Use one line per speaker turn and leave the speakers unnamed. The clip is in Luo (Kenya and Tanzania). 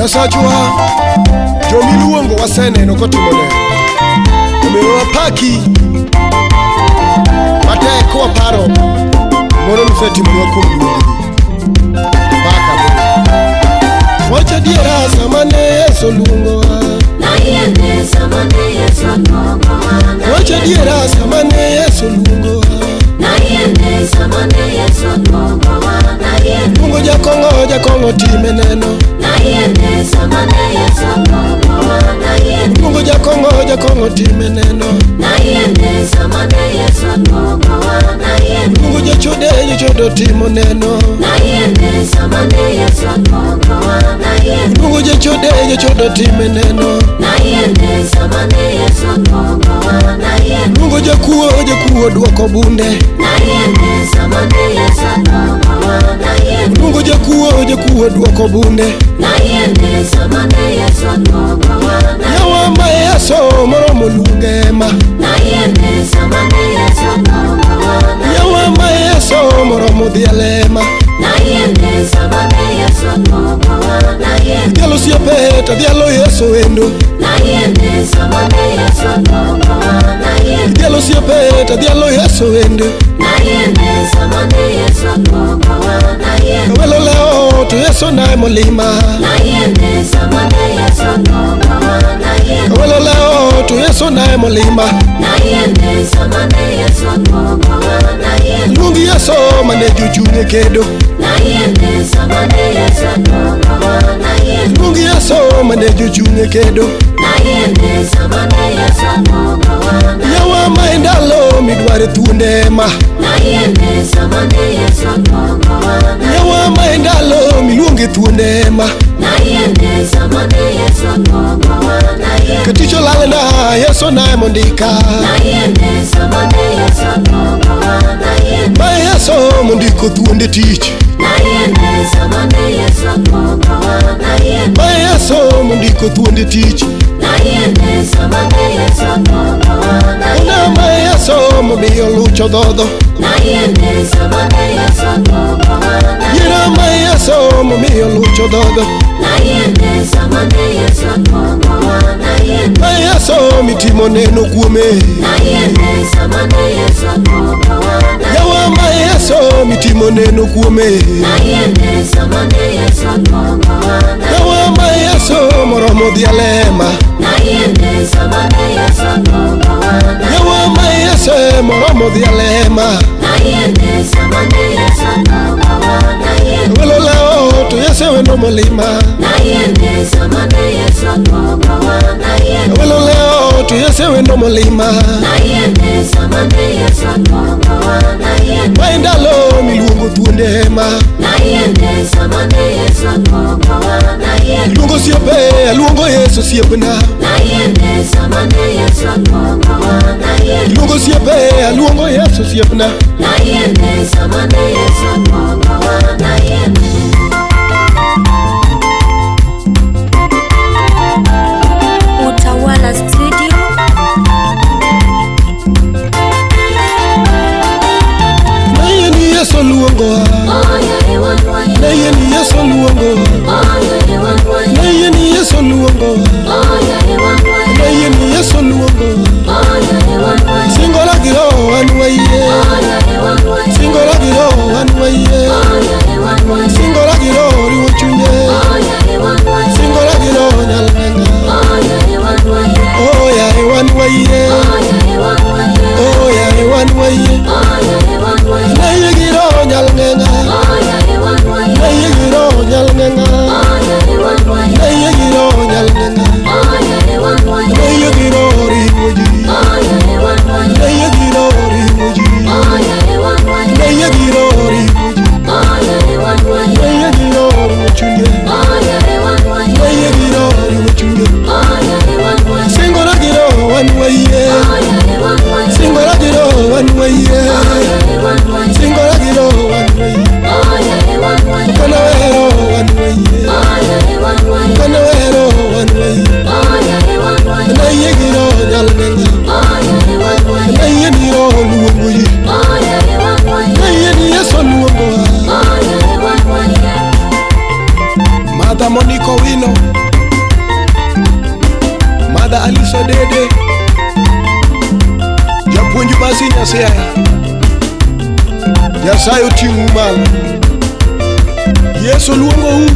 Nyasachwa, jomiluongo waseneno kotimo neno. Omiyo wapaki matek kwaparo ng'wono misetimonwa kuom luongogi. Paka bende. Wach adiera sama ne Yesu luongowa. Wach adiera sama ne Yesu luongowa. Luongo jakong'o, jakong'o time neno. Luongo jakong'o, jakong'o time neno. Luongo jachode, jachodo timo neno. Luongo jachode, jachodo time neno. Luongo jakuo, jakuo duoko bunde. Luongo jakuo, jakuo duoko bunde. Yawa ma Yesu moromo luonge ma. Yawa ma Yesu moromo dhiale ma. Dhialo osiepe to dhialo Yesu wendo. Dhialo osiepe to dhialo Yesu wendo. Kawelo leo to Yesu naye molima. Kawelo leo to Yesu naye molima. Luong Yesu mane jochunye kedo. Luong Yesu mane jochunye kedo. Yawa ma e ndalo midware thuonde ma. Yawa ma e ndalo miluonge thuonde ma. Katich olalna Yesu naye mondika. Ma Yesu mondiko thuonde tich. Ma Yesu mondiko thuonde tich. Ona ma Yesu momiyo lucho dhodho. Yiera ma Yesu momiyo lucho dhodho. Ma Yesu mitimo neno kuome. Yawa ma Yesu mitimo neno kuome. Yawa ma Yesu moromo dhiale ma. Yawa ma Yesu moromo dhiale ma. Welo leo to Yesu wendo molima. Welo leo to Yesu wendo molima. Ma e ndalo miluongo thuonde ma. Iluongo osiepe, aluongo Yesu osiepna. Iluongo osiepe, aluongo Yesu osiepna.
Utawala Studio.
Nayie ni Yesu luongowa. Nayie ni Yesu luongowa. Nayie ni Yesu luongowa. Nayie ni Yesu luongowa. Singora gi roho an wayie. Singora gi roho an wayie. Singora gi roho riwo chunye. Singora gi roho nyal neng'a. Oh yae wan wayie. Oh yae wan wayie. Nayie gi roho nyal ng'eng'a. Nayie gi roho nyal ng'eng'a. Nayie gi roho nyal ng'eng'a. Nayie gi roho riwo ji. Nayie gi roho riwo ji. Nayie gi roho riwo ji. Nayie gi roho riwo chunye. Nayie gi roho riwo chunye. Singora gi roho wan wayie. Singora gi roho wan wayie. Singora gi roho wan wayie. Alisa Dede, japuonj Masi Nyasaye, Nyasaye oting'u malo. Yesu luongou.